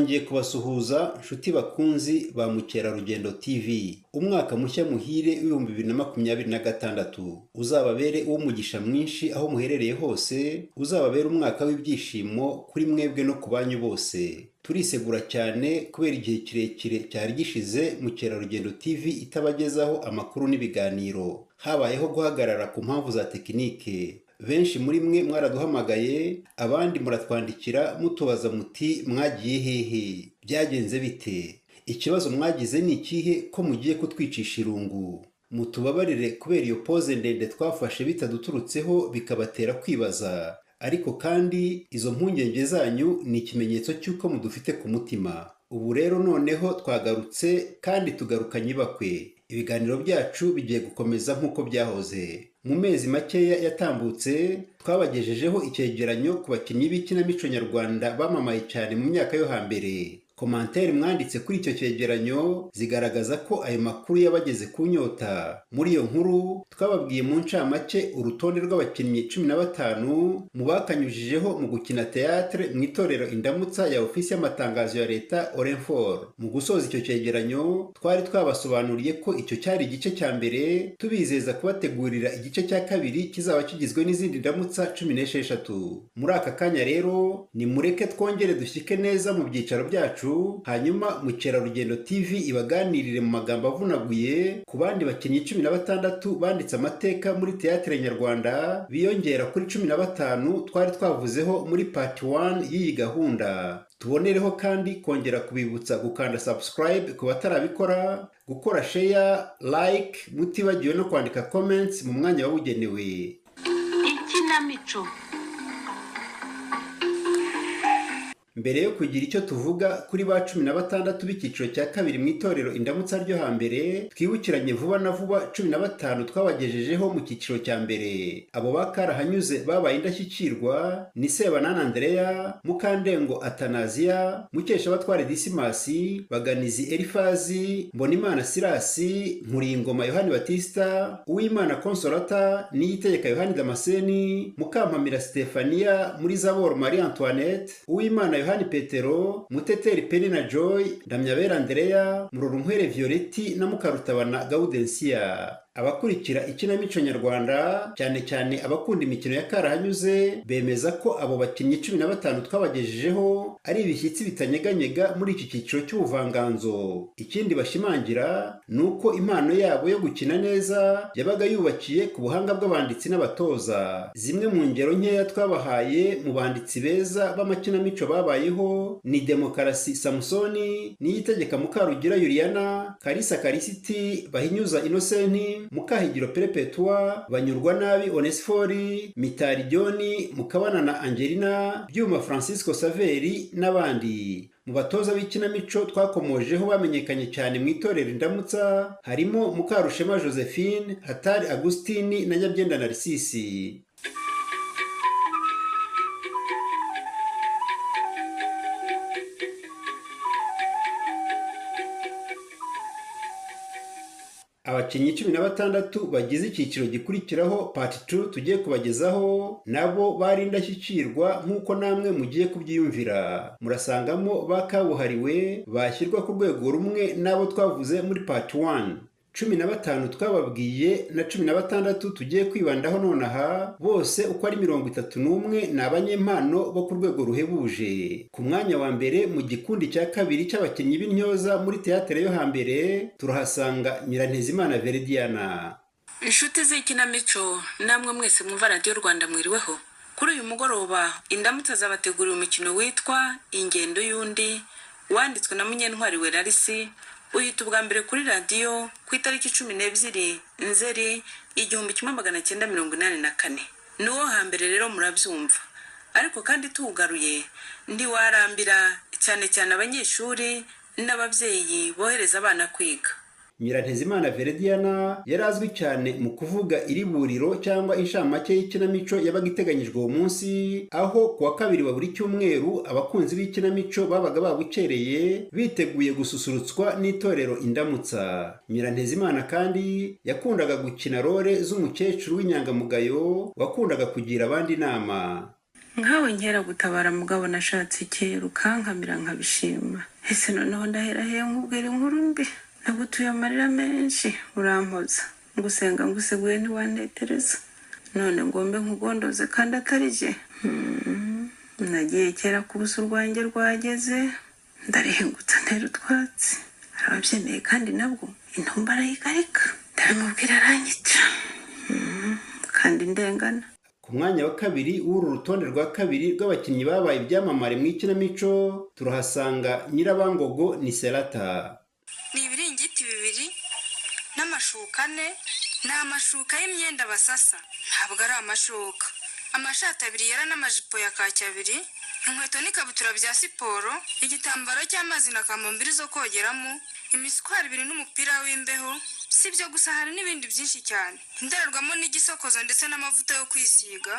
Nongeye kubasuhuza nshuti bakunzi ba Mukerarugendo TV. Umwaka mushya muhire w'2026 uzababere uw'umugisha mwinshi aho muherereye hose, uzababere umwaka w'ibyishimo kuri mwebwe no ku banyu bose. Turisegura cyane kubera igihe kirekire cyari gishize Mukerarugendo TV itabagezaho amakuru n'ibiganiro. Habayeho guhagarara ku mpamvu za tekinike. Benshi muri mwe mwaraduhamagaye, abandi muratwandikira mutubaza muti mwagiye hehe, byagenze bite? Ikibazo mwagize ni ikihe ko mugiye kutwicisha irungu? Mutubabarire kubera iyo pause ndende twafashe bitaduturutseho bikabatera kwibaza. Ariko kandi izo mpungenge zanyu ni ikimenyetso cy'uko mudufite ku mutima. Ubu rero noneho twagarutse kandi tugarukanye ibakwe. Ibiganiro byacu bigiye gukomeza nk'uko byahoze. Mu mezi makeya yatambutse twabagejejeho icyegeranyo ku bakinnyi b'ikinamico nyarwanda bamamaye cyane mu myaka yo hambere. Commentaires mwanditse kuri icyo cyegeranyo zigaragaza ko ayo makuru yabageze ku nyota. Muri iyo nkuru twababwiye mu ncamake urutonde rw'abakinnyi 15 mu bakanyujijeho mu gukina théâtre mu itorero Indamutsa ya Ofisi y'amatangazo ya Leta Orinfor. Mu gusoza icyo cyegeranyo twari twabasobanuriye ko icyo cyari igice cya mbere, tubizeza kubategurira igice cya kabiri kizaba kigizwe n'izindi ndamutsa 16. Muri aka kanya rero nimureke twongere dushyike neza mu byicaro byacu, hanyuma Mukerarugendo TV ibaganirire mu magambo avunaguye ku bandi bakinnyi 16 banditse amateka muri théâtre nyarwanda biyongera kuri 15 twari twavuzeho muri part 1 y'iyi gahunda. Tubonereho kandi kongera kubibutsa gukanda subscribe ku batarabikora, gukora share, like, mutibagiwe no kwandika comments mu mwanya wabugenewe. Ikinamico. Mbere yo kugira icyo tuvuga kuri ba 16 b'icyiciro cya kabiri mu itorero Indamutsa ryo hambere, twibukiranye vuba na vuba 15 twabagejejeho mu cyiciro cya mbere. Abo bakarahanyuze babaye indashyikirwa ni Sebanani Andrea, Mukandengo Atanasia, Mukeshabatware Disimasi, Baganizi Elifazi, Mbonimana Sirasi, Nkuringoma Yohani Batista, Uwimana Consolata, Niyitegeka Yohani Damascene, Mukampamira Stefania, muri Zaboro Marie Antoinette, Uwimana Yohani Petero, Muteteri Penina Joy, Ndamyabera Andrea, Murorunkwere Violeti na Mukarutabana Gaudensia. Abakurikira ikinamico nyarwanda cyane cyane abakunda imikino ya karahanyuze bemeza ko abo bakinnyi 15 twabagejejeho ari ibishyitsi bitanyeganyega muri iki cyiciro cy'ubuvanganzo. Ikindi bashimangira ni uko impano yabo yo gukina neza yabaga yubakiye ku buhanga bw'abanditsi n'abatoza. Zimwe mu ngero nkeya twabahaye mu banditsi beza b'amakinamico babayeho ni Demokarasi Samusoni, Niyitegeka Mukarugira Juliana, Kalisa Karisiti, Bahinyuza Inosenti, Mukahigiro Perpetua, Banyurwa Nabi Onesifori, Mitari Joni, Mukabanana Angelina, Byuma Francisco Saveri n'abandi. Mu batoza b'ikinamico twakomojeho bamenyekanye cyane mu itorero Indamutsa harimo Mukarushema Josephine, Hatari Agustini na Nyabyenda Narcisse. Abakinnyi 16 bagize icyiciro gikurikiraho part 2 tugiye kubagezaho nabo bari indashyikirwa nk'uko namwe mugiye kubyiyumvira. Murasangamo ba kabuhariwe bashyirwa ku rwego rumwe n'abo twavuze muri part 1. 15 twababwiye na 16 tugiye kwibandaho nonaha, bose uko ari 31 ni abanyempano bo ku rwego ruhebuje. Ku mwanya wa mbere mu gikundi cya kabiri cy'abakinnyi b'intyoza muri théâtre yo hambere turahasanga Nyirantezimana Veridiana. Inshuti z'ikinamico namwe mwese mwumva Radiyo Rwanda mwiriweho. Kuri uyu mugoroba Indamutsa zabateguriye umukino witwa Ingendo y'undi, wanditswe na Munyentwari Werarisi, uhita ubwa mbere kuri radiyo ku itariki 12 Nzeri 1984. Ni uwo hambere rero murabyumva, ariko kandi tuwugaruye ntiwarambira cyane cyane abanyeshuri n'ababyeyi bohereza abana kwiga. Nyirantezimana Veridiana yari azwi cyane mu kuvuga iriburiro cyangwa inshamake y'ikinamico yabaga iteganyijwe uwo munsi, aho ku wa kabiri wa buri cyumweru abakunzi b'ikinamico babaga babukereye biteguye gususurutswa n'itorero Indamutsa. Nyirantezimana kandi yakundaga gukina role z'umukecuru w'inyangamugayo wakundaga kugira abandi inama. Nkawe nkera gutabara mugabo nashatse kera ukankamira nkabishima. Ese noneho ndahera he nkubwira inkuru mbi? Nagutuye amarira menshi urampoza, ngusenga nguseguye ntiwantetereza, none ngombe nkugondoze kandi atari jye. Nagiye kera ku busa urwanjye rwageze, ndarihingutsa ntera utwatsi. Arababyemeye kandi nabwo intumba arayigarika, ndabimubwira aranyica. Kandi ndengana. Ku mwanya wa kabiri w'uru rutonde rwa kabiri rw'abakinnyi babaye ibyamamare mu ikinamico turahasanga Nyirabangogo ni Serata. Ni ibiringiti 2 n'amashuka 4, ni amashuka y'imyenda basasa, ntabwo ari amashuka. Amashati 2 yera n'amajipo ya kaki 2, inkweto n'ikabutura bya siporo, igitambaro cy'amazi na kamambiri zo kogeramo, imiswari 2 n'umupira w'imbeho. Si ibyo gusa, hari n'ibindi byinshi cyane, indorerwamo n'igisokozo ndetse n'amavuta yo kwisiga.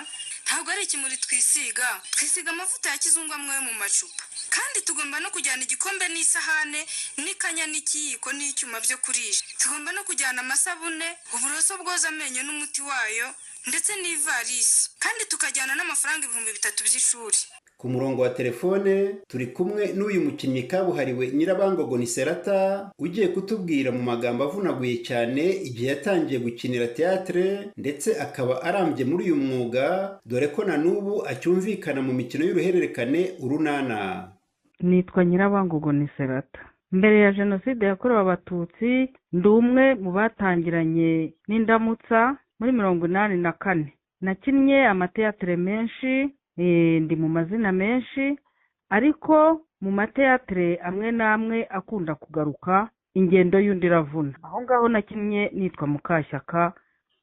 Ntabwo ari ikimuri twisiga, twisiga amavuta ya kizungu amwe yo mu macupa. Kandi tugomba no kujyana igikombe n'isahane n'ikanya n'ikiyiko n'icyuma byo kurisha. Tugomba no kujyana amasabune, uburoso bwoza amenyo n'umuti wayo, ndetse n'ivarisi. Kandi tukajyana n'amafaranga 3000 by'ishuri. Ku murongo wa telefone turi kumwe n'uyu mukinnyi kabuhariwe Nyirabangogo ni Serata, ugiye kutubwira mu magambo avunaguye cyane igihe yatangiye gukinira teatre ndetse akaba arambye muri uyu mwuga, dore ko na n'ubu acyumvikana mu mikino y'uruhererekane Urunana. Nitwa Nyirabangogo ni Serata. Mbere ya Jenoside yakorewe Abatutsi ndi umwe mu batangiranye n'Indamutsa muri 84. Nakinnye amateatre menshi, ndi mu mazina menshi, ariko mu mateatre amwe n'amwe akunda kugaruka ingendo y'undi iravuna. Aho ngaho nakinnye nitwa Mukashyaka,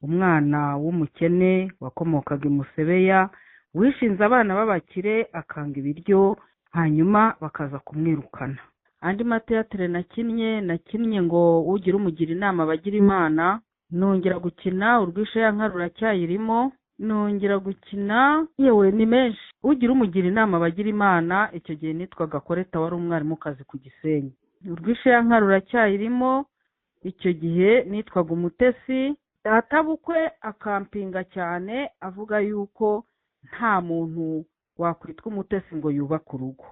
umwana w'umukene wakomokaga i Musebeya, wishinze abana b'abakire akanga ibiryo, hanyuma bakaza kumwirukana. Andi mateatre nakinnye ngo ugira umugira inama abagira imana, nongera gukina urwishe ya nka ruracyayirimo, nongera gukina yewe ni menshi. Ugira umugira inama abagira imana, icyo gihe nitwaga Koreta, wari umwarimukazi ku Gisenyi. Urwishe ya nka ruracyayirimo, icyo gihe nitwaga Umutesi. Databukwe akampinga cyane avuga yuko nta muntu wakwitwa Umutesi ngo yubake urugo.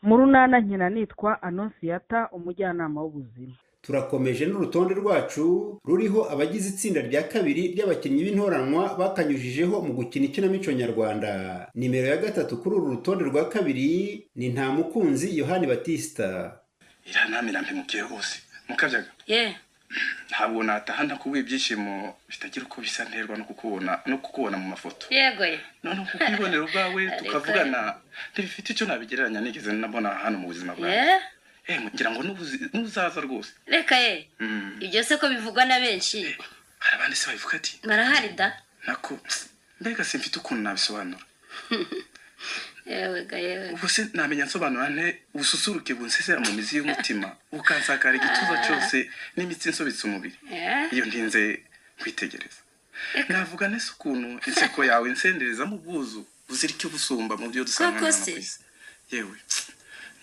Mu Runana nkina nitwa Anonsiyata, umujyanama w'ubuzima. Turakomeje n'urutonde rwacu ruriho abagize itsinda rya kabiri ry'abakinnyi b'intoranwa bakanyujijeho mu gukina ikinamico nyarwanda. Nimero ya 3 kuri uru rutonde rwa kabiri ni Ntamukunzi Yohani Batista. Iranamira mpemukiye hose mukabyaga. Ntabwo nataha ntakubwiye ibyishimo bitagira uko bisa nterwa no kukubona mu mafoto. Yego ye. None kukwibonera ubwawe tukavugana ntibifite icyo nabigereranya nigeze nabona hano mu buzima bwanjye. Ngira ngo nuzaza rwose. Reka ye. Ibyo se ko bivugwa na benshi. Hari abandi se babivuga ati barahari da. Nako mbega simfite ukuntu nabisobanura. Yewe ga yewe. Ubwo se namenya nsobanura nte ubususuruke bunsesera mu mizi y'umutima, bukansakara igituza cyose n'imitsi nsobetse umubiri. Iyo ntinze kwitegereza. Navuga nese ukuntu inseko yawe insendereza mu bwuzu buzira icyo busumba mu byo dusanga hano ku isi. Yewe.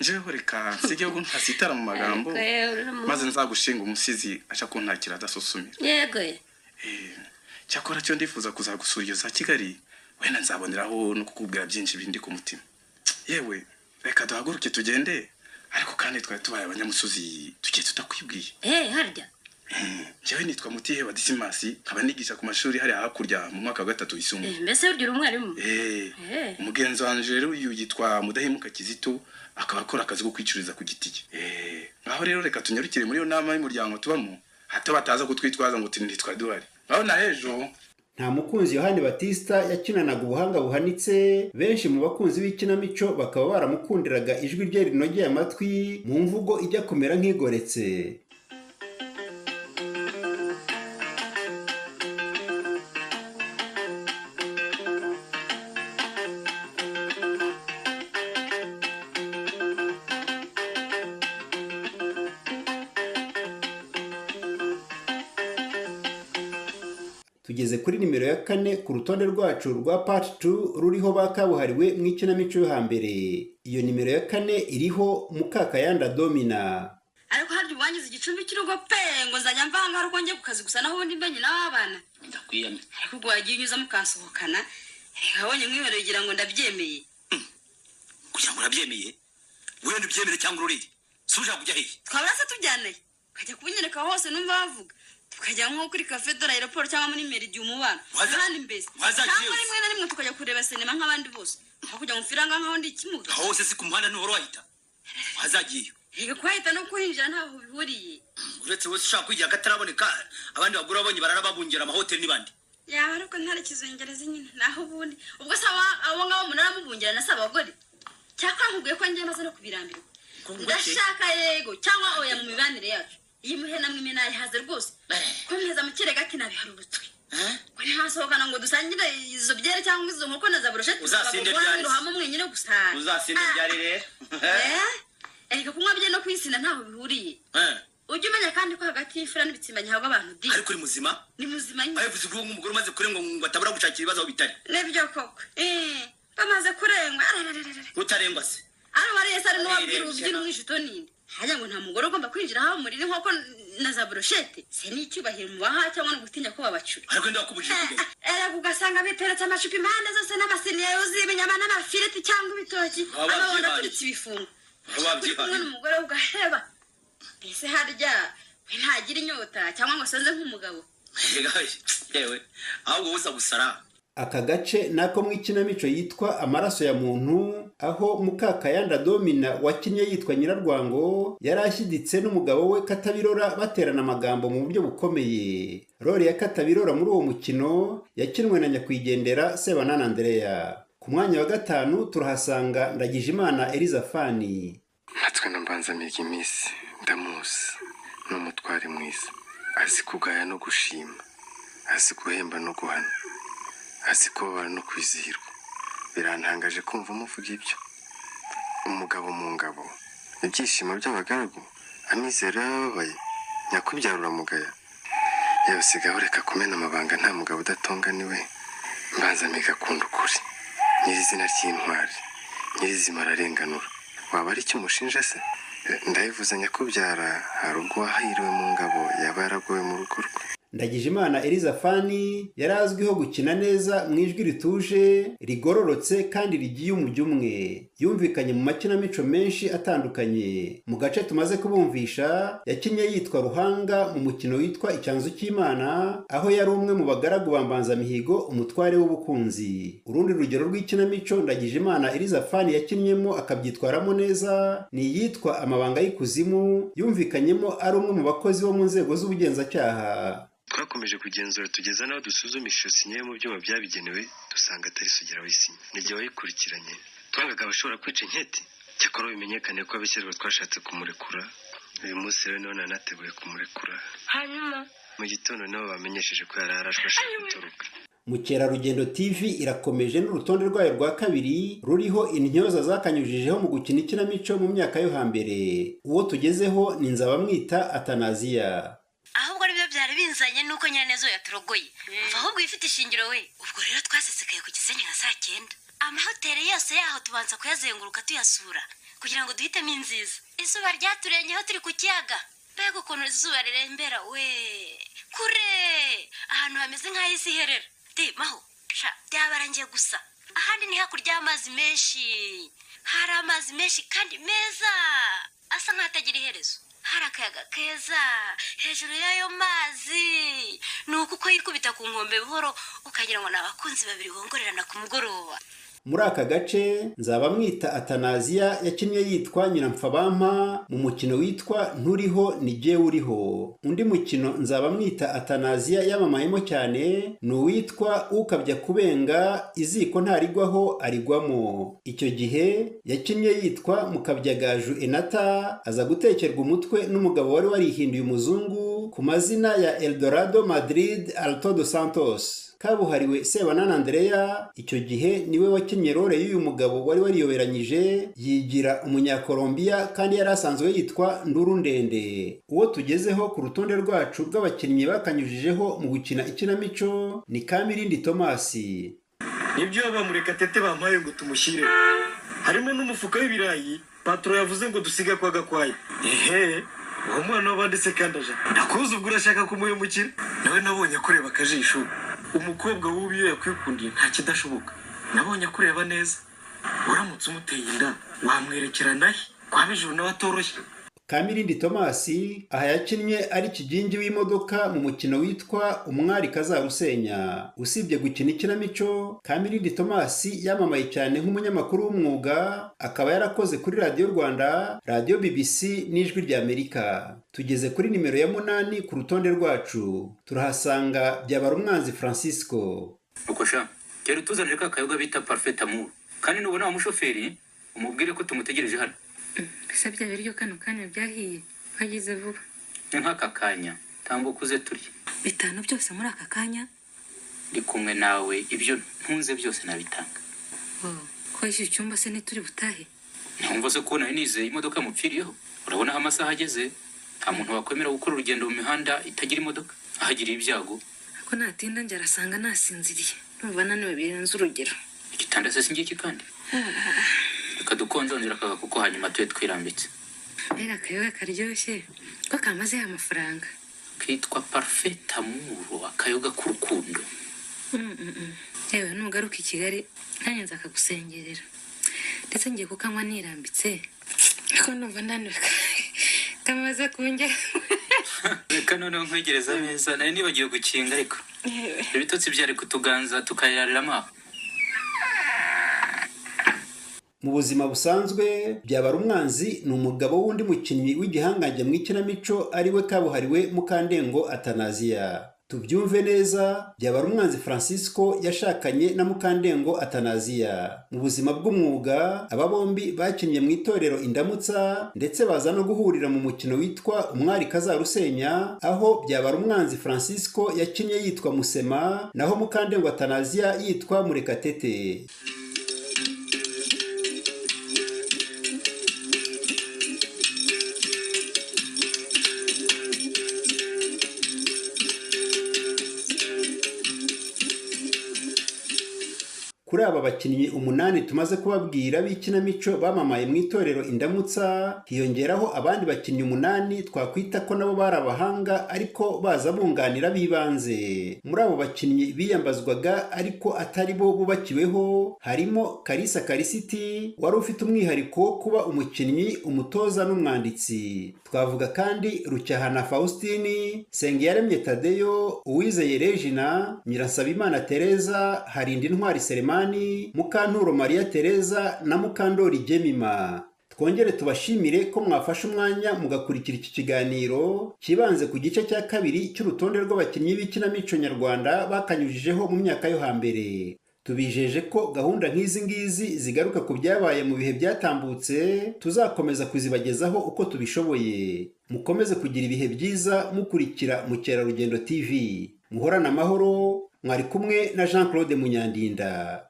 Njeho reka nsige ubwo ntasitara mu magambo, maze nzagushinga umusizi aca kuntakira adasusumira. Yego. Cyakora cyo ndifuza kuzagusura iyo za Kigali, wenda nzaboneraho no kukubwira byinshi bindi ku mutima. Yewe reka duhaguruke tugende, ariko kandi twari tubaye abanyamusozi tugiye tutakwibwiye. Harya Njyewe nitwa Mutiheba Disimasi, nkaba nigisha ku mashuri hari hakurya mu mwaka wa 3 yisumbuye. Mbese urya umwarimu? Umugenzi wanje rero uyu yitwa Mudahemuka Kizito, akaba akora akazi ko kwicuriza ku giti cye. Ngaho rero reka tunyarukire muri iyo nama y'umuryango tubamo, hato bataza kutwitwaza ngo ntitwa duhari. Ngaho na ejo. Ntamukunzi Yohani Batista yakinanaga ubuhanga buhanitse, benshi mu bakunzi b'ikinamico bakaba baramukundiraga ijwi rye rinogeye amatwi mu mvugo ijya kumera nk'igoretse. Tugeze kuri nimero ya 4 ku rutonde rwacu rwa part 2 ruriho bakabuhariwe mu ikinamico yo hambere. Iyo nimero ya 4 iriho Mukakayanda Domina. Ariko harya ubangiza igicumbi cy'urugo pe, ngo nzajya mvanga hari uko ngiye ku kazi gusa, naho ubundi mbenye n'abana. Ndakwiyamye. Ariko ubwo wagiye unyuza mukansohokana, reka wonye mwibereye ugira ngo ndabyemeye. Kugira ngo urabyemeye, wenda ubyemere cyangwa ururire, si ushaka kujya hehe? Twabura se tujyanaye, ukajya kubinyereka hose numva bavuga, tukajya nko kuri cafe de l'aéroport cyangwa muri Meridian umubano ahandi mbese, cyangwa rimwe na rimwe tukajya kureba sinema nk'abandi bose, aho kujya mu firanga nk'aho ndi ikimuga. Hose si ku muhanda ntuhora wahita, wazagiyeyo. Reka kuhahita no kuhinjira ntaho bihuriye. Uretse wese ushaka kwigira akataraboneka, abandi bagore babonye barara babungira amahoteli n'ibandi. Yaba ariko ntare kizongereza nyine, naho ubundi ubwo se abo ngabo munara mubungira na se abagore? Cyakora nkubwiye ko njye maze no kubirambirwa. Ndashaka yego cyangwa oya mu mibanire yacu. Iyi muhe namwe imwe nayihaze rwose, ko mpeza mu kirega ati nabiharurutswe, ko ntihasohokana ngo dusangire izo byere cyangwa izo nkoko na za burusheti. Uzasinde byari ruhamo mwenyine gusa. Uzasinde byari rero. Erega kunywa bye no kwisinda ntaho bihuriye. Ujye umenya kandi ko hagati y'imfura n'ibitsimba ntihabwa abantu di. Ariko uri muzima? Ni muzima nyine. Ayo vuze nk'umugore umaze kurengwa ngo atabura gushakira ibibazo aho bitari. Nibyo koko. Bamaze kurengwa. Utarengwa se? Ari wari yese ari n'uwabwira ububyina umwishuto ninde? Hajya ngo nta mugore ugomba kwinjira aho muriri nk'uko na za burushete. Se ni icyubahiro mubaha cyangwa no gutinya ko babacura? Ariko ndakubujije kugenda. Erega ugasanga biteretse amacupa impande zose n'amasiniya yuzuye ibinyama n'amafiriti cyangwa ibitoki, amabondo aturitse ibifungo. Uri kumwe n'umugore ugaheba. Ese harya we ntagira inyota cyangwa ngo asanze nk'umugabo? Yewe, ahubwo uza gusara. Aka gace nako mu ikinamico yitwa Amaraso ya Muntu, aho Mukakayanda Domina wakinnye yitwa Nyirarwango yari ashyiditse n'umugabo we Katabirora baterana amagambo mu buryo bukomeye. Role ya Katabirora muri uwo mukino yakinwe na nyakwigendera Sebanana Andrea. Ku mwanya wa 5 turahasanga Ndagijimana Elizafani. Natwe na Mbanzamiga iminsi ndamuzi, ni umutware mwiza, azi kugaya no gushima, azi guhemba no guhana, azi kubabara no kwizihirwa. Birantangaje kumva umuvuga ibyo. Umugabo mu ngabo, ibyishimo by'abagaragu, amizero y'abababaye, nyakubyara uramugaya. Yewe sigaho reka kumena amabanga, nta mugabo udatonga niwe. Mbanzamiga akunda ukuri, nyirizina ry'intwari, nyirizima ararenganura. Waba ari icyo umushinja se? Ndabivuze nyakubyara, hari ubwo wahiriwe mu ngabo yaba yaragowe mu rugo rwe. Ndagijimana Elizafani yari azwiho gukina neza mu ijwi rituje, rigororotse kandi rigiye umujyi umwe. Yumvikanye mu makinamico menshi atandukanye. Mu gace tumaze kubumvisha, yakinnye yitwa Ruhanga mu mukino witwa Icyanzu cy'Imana, aho yari umwe mu bagaragu ba Mbanzamihigo, umutware w'ubukunzi. Urundi rugero rw'ikinamico Ndagijimana Elizafani yakinnyemo akabyitwaramo neza ni iyitwa Amabanga y'Ikuzimu, yumvikanyemo ari umwe mu bakozi bo mu nzego z'ubugenzacyaha. Twakomeje kugenzura tugeza naho dusuzumisha iyo sinye mu byuma byabigenewe, dusanga atari Sugira w'isinye. N'igihe wayikurikiranye twangaga abashobora kwica inketi. Cyakora bimenyekane ko abishyirwa twashatse kumurekura. Uyu munsi rero niho nanateguye kumurekura. Hanyuma mu gitondo niho bamenyesheje ko yari arashwe ashaka gutoroka. Mukerarugendo TV irakomeje n'urutonde rwayo rwa 2 ruriho intyoza zakanyujijeho mu gukina ikinamico mu myaka yo hambere. Uwo tugezeho ni Nzabamwita Atanaziya. Ahubwo aribyo byari binzanye nuko Nyiraneza yaturogoye. Umva ahubwo ifite ishingiro we. Ubwo rero twasesekaye ku Gisenyi nka saa 9. Amahoteli yose yaho tubanza kuyazenguruka tuyasura kugira ngo duhitemo inziza. Izuba ryaturengeho turi ku kiyaga. Mbega ukuntu izuba rirembera we! Kure! Ahantu hameze nk'aho isi iherera. De maho, sha byabarangiye gusa. Ahandi ni hakurya y'amazi menshi. Hari amazi menshi kandi meza, asa nk'atagira iherezo. Hari akayaga keza hejuru y'ayo mazi, ni uko uko yikubita ku nkombe buhoro ukagira ngo ni abakunzi babiri bongorerana ku mugoroba. Muri aka gace Nzabamwita Atanaziya yakinnye yitwa Nyiramfabampa mu mukino witwa Nturiho ni Jyewe uriho. Undi mukino Nzabamwita Atanaziya yamamayemo cyane ni uwitwa Ukabya kubenga iziko ntarigwaho arigwamo. Icyo gihe yakinnye yitwa Mukabyagaju Enata, aza gutekerwa umutwe n'umugabo wari warihinduye umuzungu ku mazina ya Eldorado Madrid Alto dos Santos. Kabuhariwe Sebanana Andrea icyo gihe niwe wakinnye role y'uyu mugabo wari wariyoberanyije yigira umunyakolombiya kandi yari asanzwe yitwa Nduru Ndende. Uwo tugezeho ku rutonde rwacu rw'abakinnyi bakanyujijeho mu gukina ikinamico ni Kamirindi Thomas. Nibyo Bamurekatete bampaye ngo tumushyire, harimo n'umufuka w'ibirayi patro yavuze ngo dusiga kwa Gakwaya. Ehe, uwo mwana wabanditse kandi aje ndakuzi, ubwo urashaka kumuhemukira. Nawe nabonye akureba akajisho, umukobwa w'ubu iyo yakwikundiye nta kidashoboka. Nabonye akureba neza, Uramutse umuteye inda wamwerekerana he? Kwa bijuru nawe atoroshye. Kamirindi Tomasi aha yakinnye ari kigingi w'imodoka mu mukino witwa Umwari Kazarusenya. Usibye gukina ikinamico, Kamirindi Tomasi yamamaye cyane nk'umunyamakuru w'umwuga, akaba yarakoze kuri Radiyo Rwanda, Radiyo BBC n'Ijwi ry'Amerika. Tugeze kuri nimero ya 8 ku rutonde rwacu, turahasanga Byabarumwanzi Francisco. Uko sha, gera utuzanire ka kayoga bita Parfait Amour, kandi nubona wa mushoferi umubwire ko tumutegereje hano. Ese bya biryo kano kanya byahiye hagize vuba? Ni nk'aka kanya, tambuka uze turye. 5 byose muri aka kanya? Ndi kumwe nawe, ibyo ntunze byose nabitanga. Ko iki cyumba se ntituri butahe? Ntumva se ko nari nizeye imodoka mupfiriyeho? Urabona aho amasaha ageze, nta muntu wakwemera gukora urugendo mu mihanda itagira imodoka, ahagiriye ibyago. Ko natinda njye arasanga nasinziriye, numva naniwe birenze urugero. Igitanda se singiki kandi? Reka dukonjonjera akaga kuko hanyuma tube twirambitse. Mbega akayoga karyoshye, ko kamaze amafaranga. Kitwa Parfait Amour, akayoga k'urukundo. Yewe nugaruka i Kigali nanjye nzakagusengerera, ndetse ngiye kukanywa nirambitse, ariko numva naniwe kamaze kungera. Reka noneho nkwegereza ameza, nari nibagiwe gukinga ariko ibitotsi byari kutuganza tukayirariramo aho. Mu buzima busanzwe Byabarumwanzi ni umugabo w'undi mukinnyi w'igihangange mu ikinamico ari we kabuhariwe Mukandengo Atanaziya. Tubyumve neza, Byabarumwanzi Francisco yashakanye na Mukandengo Atanaziya. Mu buzima bw'umwuga aba bombi bakinnye mu itorero Indamutsa, ndetse baza no guhurira mu mukino witwa Umwari Kazarusenya, aho Byabarumwanzi Francisco yakinnye yitwa Musema, naho Mukandengo Atanaziya yitwa Murekatete. Kuri aba bakinnyi 8 tumaze kubabwira b'ikinamico bamamaye mu itorero Indamutsa, hiyongeraho abandi bakinnyi 8 twakwita ko nabo bari abahanga ariko baza bunganira bibanze. Muri abo bakinnyi biyambazwaga ariko atari bo bubakiweho, harimo Kalisa Karisiti wari ufite umwihariko wo kuba umukinnyi, umutoza n'umwanditsi. Twavuga kandi Rucyahana Faustini, Sengiyaremye Tadeyo, Uwizeye Regina, Nyiransabimana Tereza, Harindi Ntwari Selemani, Mukanturo Maria Tereza na Mukandori Jemima. Twongere tubashimire ko mwafashe umwanya mugakurikira iki kiganiro kibanze ku gice cya 2 cy'urutonde rw'abakinnyi b'ikinamico nyarwanda bakanyujijeho mu myaka yo hambere. Tubijeje ko gahunda nk'izi ngizi zigaruka ku byabaye mu bihe byatambutse tuzakomeza kuzibagezaho uko tubishoboye. Mukomeze kugira ibihe byiza mukurikira Mukerarugendo TV. Muhorane amahoro. Mwari kumwe na Jean Claude Munyandinda.